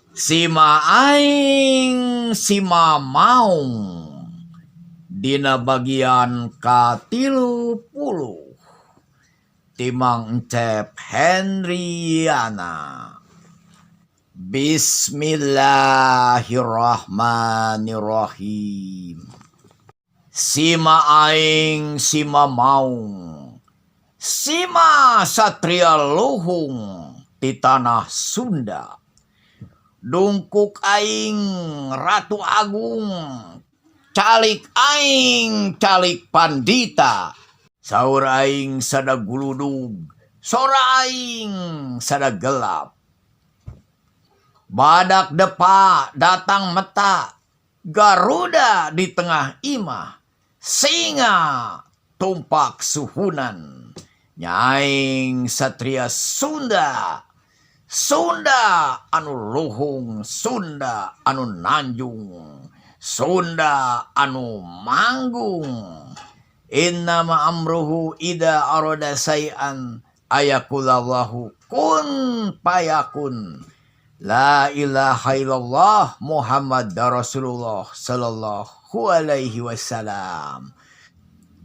Sima aing sima maung dina bagian ka-30 ti Mang Encep Hendriana. Bismillahirrahmanirrahim. Sima aing sima maung sima satria luhung ti tanah Sunda. Dungkuk aing Ratu Agung calik aing calik pandita. Saur aing sada guludug sora aing sada gelap. Badak depa datang meta Garuda di tengah imah singa tumpak suhunan. Nya aing satria Sunda Sunda anu luhung Sunda anu nanjung Sunda anu manggung. Innama amruhu ida arada say'an ayaqulallahu kun payakun. La ilaha illallah Muhammad Rasulullah sallallahu alaihi wasallam.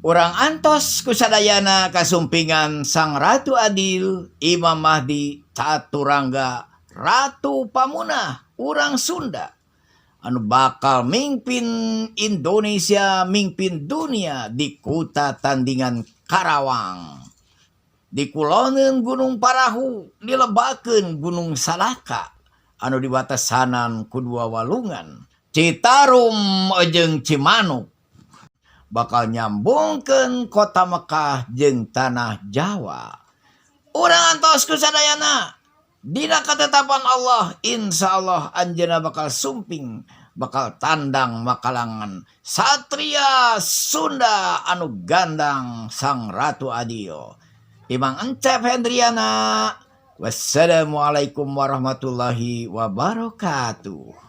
Urang antos kusadayana kasumpingan Sang Ratu Adil Imam Mahdi Caturangga Ratu Pamunah urang Sunda anu bakal mingpin Indonesia mingpin dunia di kuta tandingan Karawang. Dikuloneun Gunung Parahu dilebakeun Gunung Salaka anu diwatesanan ku dua walungan Citarum jeung Cimanuk bakal nyambungkeun kota Mekah jeung tanah Jawa. Urang antos kusadayana dina ketetapan Allah insya Allah anjeunna bakal sumping bakal tandang makalangan Satria Sunda anu gandang Sang Ratu Adil. Imang Encep Hendriana. Wassalamualaikum warahmatullahi wabarakatuh.